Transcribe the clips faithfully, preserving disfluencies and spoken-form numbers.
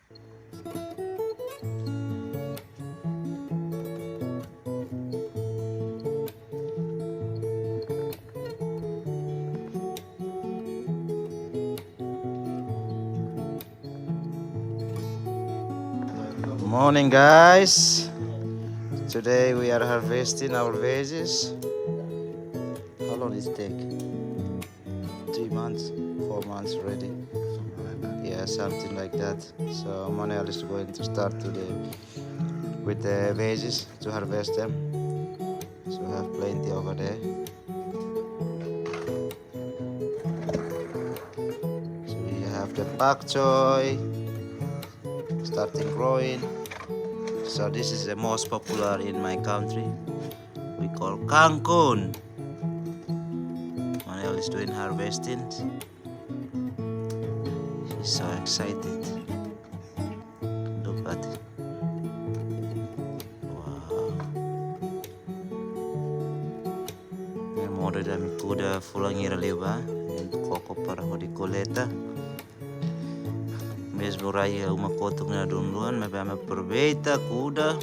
Morning, guys. Today we are harvesting our veggies. How long it take? Three months, four months already. Yeah, something like that. So Manuel is going to start today with the veggies to harvest them. So we have plenty over there. So we have the pak choi starting growing. So this is the most popular in my country. We call kangkung. Manuel is doing harvesting. He's so excited. Look at. Wow. Ne'e modo ida ami kuda fulan hira liubá, ami koko para hodi koleta. Mezmu rai iha uma kotuk ne'e dun luan, maibé ami aproveita kuda.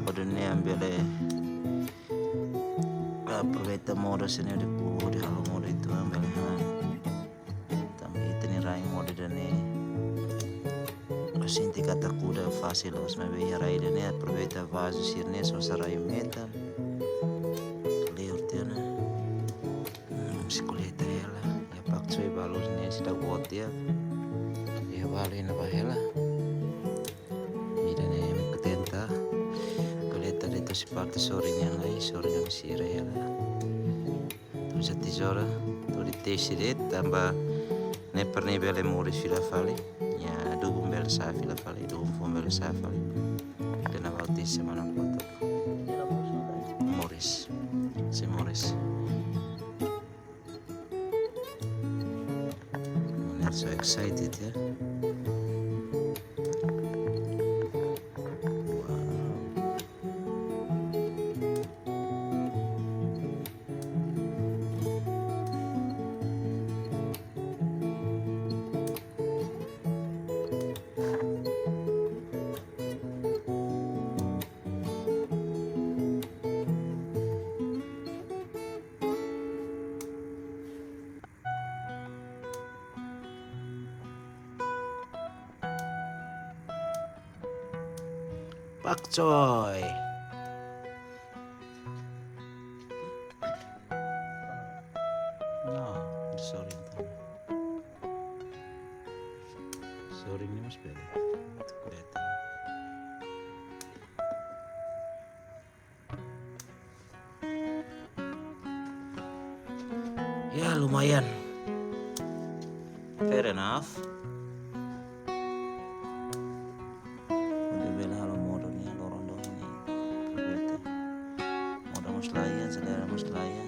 Hodi nune'e ami bele aproveita modo sira-ne'e hodi ku, hodi halo modo uitoan bele han. Tanba ita-nia rai modo ida-ne'e, ha'u sente katak kuda fasil loos, maibé iha rai ida-ne'e aproveita vazu sira-ne'e sosa rai metan. Kleur tiha ona. Hmm, sei koleta hela. Iha pak choi balu ne'e seidauk boot di'ak. Iha balu iha ne'ebá hela. Ida-ne'e ami tenta koleta de'it husi parte sorin nian lai, sorin ami sira hela. Tuir tesoura, tuir tesi de'it, tanba ne'e para ne'e bele moris fila fali. Nia dubun bele sa'e fila fali, dubun foun bele sa'e fali. Ida-ne'e bá tesi semana kotuk. Moris. Sei moris. Manuel so excited ya. Wow. Pak choi. No, sorry. Sorry, ne'e mas bele. Koleta. Ya, lumayan. Fair enough. Hodi bele halo modo nian, loron-loron nian. Aproveita. Modo mós laiha, selera mós laiha.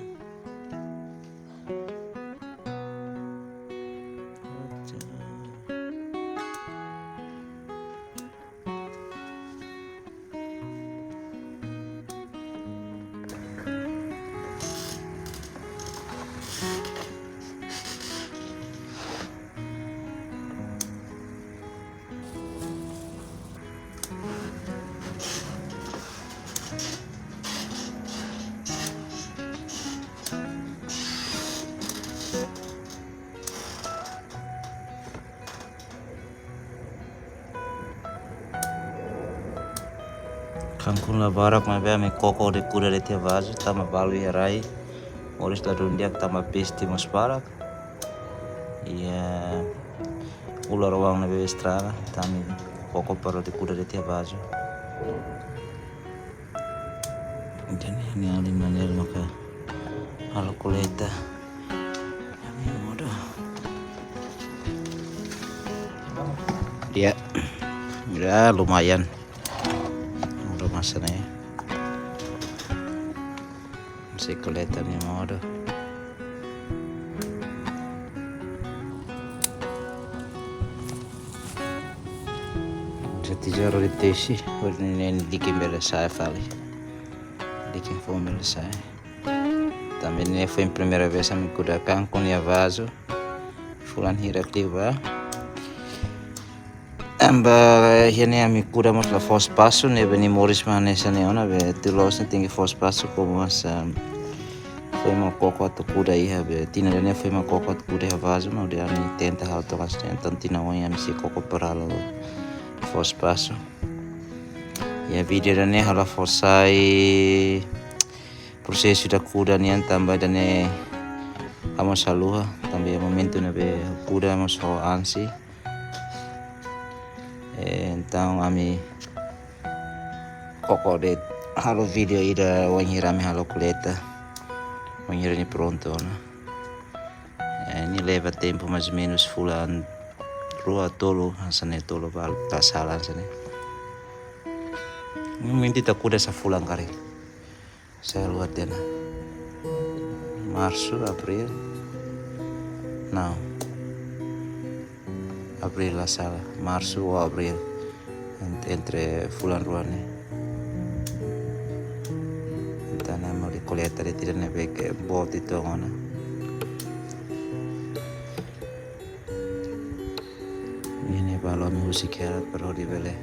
Kangkung la barak, maibé ami koko hodi kuda de'it iha vazu, tanba balu iha rai. Moris ladún di'ak tanba peste mós barak. Iha ular-oan ne'ebé estraga, entaun ami koko para hodi kuda de'it iha vazu. Jadi, ne'e alin Manuel maka halo koleta. Ami modo. Ya, ya lumayan. Modo masa ne'e. Sei koleta ami modo. Uza tesoura hodi tesi, hodi nune'e dikin bele sa'e fali. Dikin foun bele sa'e. Tanba ne'e foin primeira vez ami kuda kangkung iha vazu. Fulan hirak liu ba. Tanba iha ne'e ami kuda mós la fó espasu, ne'ebé nia moris mak hanesan ne'e ona, be tuir loos ne'e tenke fó espasu, komu mós, ah, foin mak koko atu kuda iha, be tinan ida-ne'e foin mak koko atu kuda iha vazu, maibé ami tenta halo to'o hanesan ne'e, entaun tinan oin ami sei koko para la fó espasu. Iha vídeo ida-ne'e ha'u la fó sai prosesu ida kuda nian tanba ida-ne'e ha'u mós haluha, tanba iha momentu ne'ebé kuda mós ho ansi. Eh, entaun ami koko de'it halo vídeo ida wainhira ami halo koleta. Wainhira nia prontu ona. Eh, nia leva tempu mais ou menus fulan rua tolu, hanesan ne'e tolu ba la sala hanesan ne'e. Momentu ita kuda sá fulan karik. Sá rua tiha ona. Marsu, Abril. Não. Abril la sala. Marsu ou Abril. Ent-, entre fulan rua ne'e. Entaun ne'e ami koleta de'it ida ne'ebé ke boot uitoan ona. Iha ne'e balu ami husik hela para hodi bele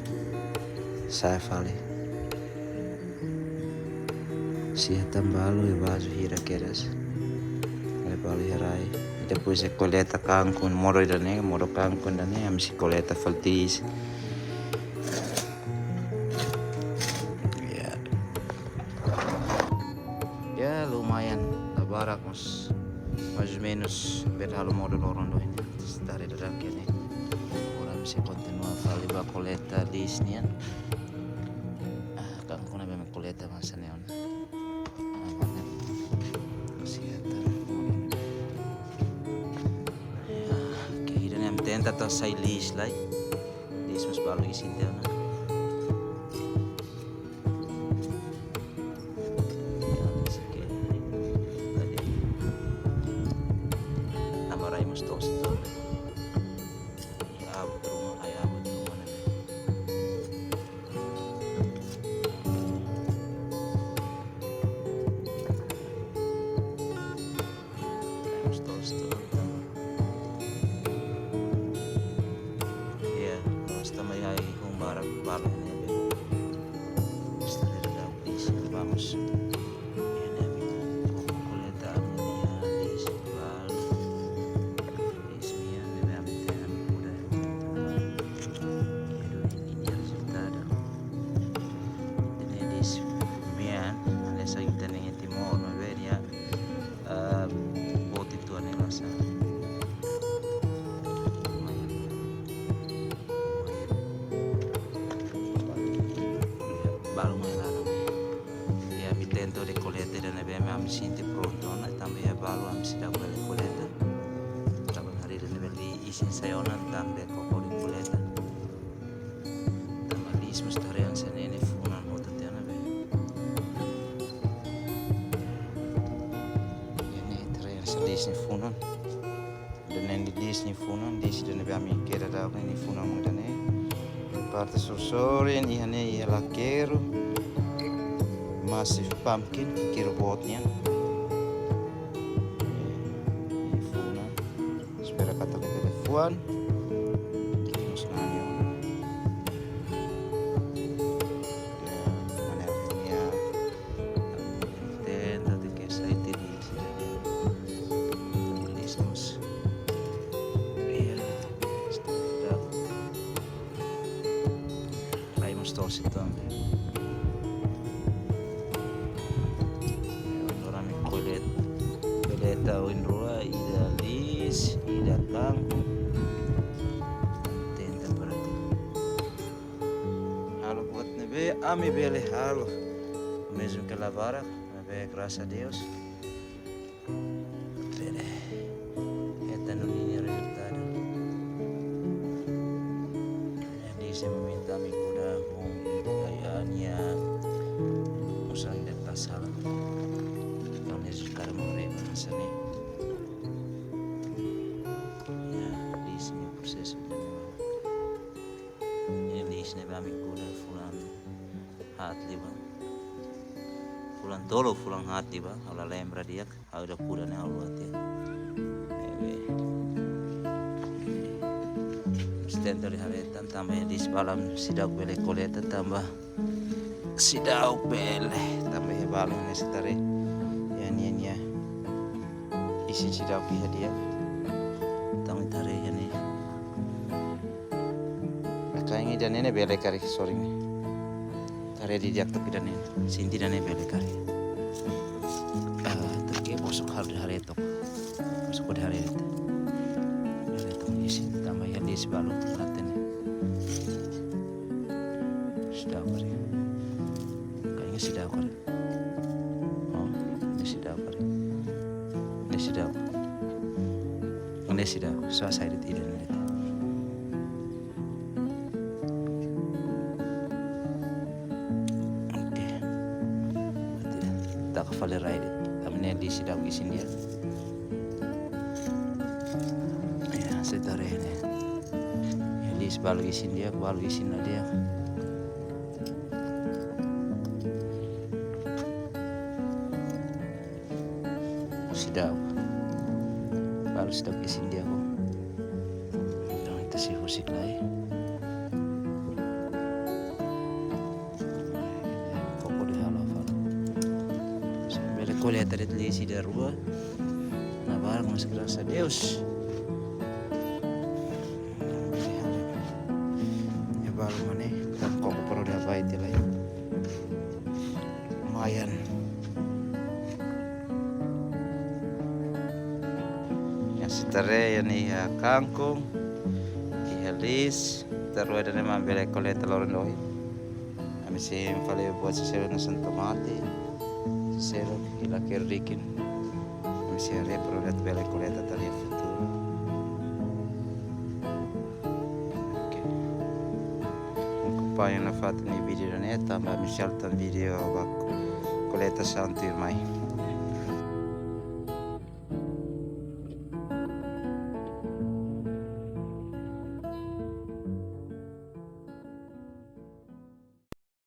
sa'e fali. Siha tan balu iha vazu hira kedas. Ne'e balu iha rai. Depois iha koleta kankun, modo ida-ne'e, modo kankun ida-ne'e, ami sei koleta fali tiha. Ya. Ya, lumayan, la barak mós, mais ou menus, bele halo modo loron doin. Stare dadak iha ne'e. Agora ami sei kontinua fali ba koleta liis nian. Ah, kankun ne'ebé ami koleta hanesan ne'e ona. Ah, mana? Siha tan. Ya, oke, ida-ne'e ami tenta atu hasai liis lai. Liis mós balu isin tiha ona. Ya, oke. Tadi. Tanba rai mós toos uitoan. Ai-abut ruma, ai-abut ruma ne'e. Rai mós toos uitoan. Ya, mós tanba iha ai-hun barak balu ne'ebé. Stare dadak isin, vamos. Iha ne'e ami koko koleta ami-nia liis balu. Liis mean ne'ebé ami tena ami kuda iha momentu ne'ebá. Iha duni ninia rezultadu. Ida-ne'e liis mean, hanesan ita-nia Timor, maibé nia, ah, boot uitoan ne'e la sala. Balu mai laran. Ya, ami tenta hodi koleta ida ne'ebé ami sente prontu ona, tanba iha balu ami seidauk bele koleta. Tanba hari ida ne'ebé liis isin sai ona, tanba koko hodi koleta. Tanba liis mós ita haree hanesan ne'e nia funan hotu tiha ona be. Iha ne'e ita haree hanesan liis nia funan. Ida-ne'e nia liis nia funan, liis ida ne'ebé ami keda daudaun ne'e nia funan mak ida-ne'e. Parte sorin-sorin, iha ne'e iha lakeru. Massive pumpkin, lakeru boot nian. Nia funan. Espera katak ita bele fuan. Ita mós nani ona. Ya, maneira nia tenta atu hasai tiha liis ida-ne'e. Liis mós. Ya, stop. Rai mós toos uitoan. Agora ami koleta, koleta oin rua, ida liis, ida kankun. Tenta para atu halo buat ne'ebé ami bele halo. Mezmu ke la barak, maibé grasas a Deus. Bele hetan duni nia rezultadu. Jadi, iha momentu ami kuda ho ida, ya, nia osan ida la sala. Entaun rezultadu mak haree hanesan ne'e. Ya, liis nia prosesu ida-ne'e. Iha liis ne'ebé ami kuda fulan haat liubá. Fulan tolu, fulan haat liubá, ha'u la lembra di'ak, ha'u ida kuda ne'e ha'u la hatene. Ne'ebé. Tenta di haree tan, tanba iha liis balu seidauk bele koleta, tanba seidauk bele, tanba iha balu ne'e sei tare. Ya, nia, nia. Isin seidauk iha di'ak. Tanba tare iha ne'e. Kain ida-ne'e bele karik, sorry ne'e. Tare didi'ak took ida-ne'e. Sente ida-ne'e bele karik. Ah, took ke bosok halo di haree took. Bosok hodi haree took. Haree took isin, tanba iha liis balu late ne'e. Seidauk karik. Kain seidauk karik. Oh, ne'e seidauk karik. Ne'e seidauk. Ne'e seidauk. Só sai de'it ida-ne'e. Oke. Taka fali rai de'it. Tanba ne'e liis seidauk isin di'ak. Ya, sei tare ne'e. Ya, liis balu isin di'ak, balu isin la di'ak. Seidauk. Balu seidauk isin di'ak. Entaun ita sei husik lai. Koko de halo fala. Bele koleta de'it liis ida rua. Nafatin, mas grasas a Deus. Bele halo. Ya balu mane, koko para hodi abai tiha lai. Lumayan. Ya, sei tare iha ne'e iha kangkung, iha liis, ita rua ida-ne'e mak bele koleta loron ohin. Ami sei fali buat sira seluk hanesan tomate, sira seluk, hila kerdikin. Ami sei haree para ita bele koleta tiha iha futuru. Oke. Akompaña nafatin nia vídeo ida-ne'e, tanba ami sei halo tan vídeo ba koleta santu irmai.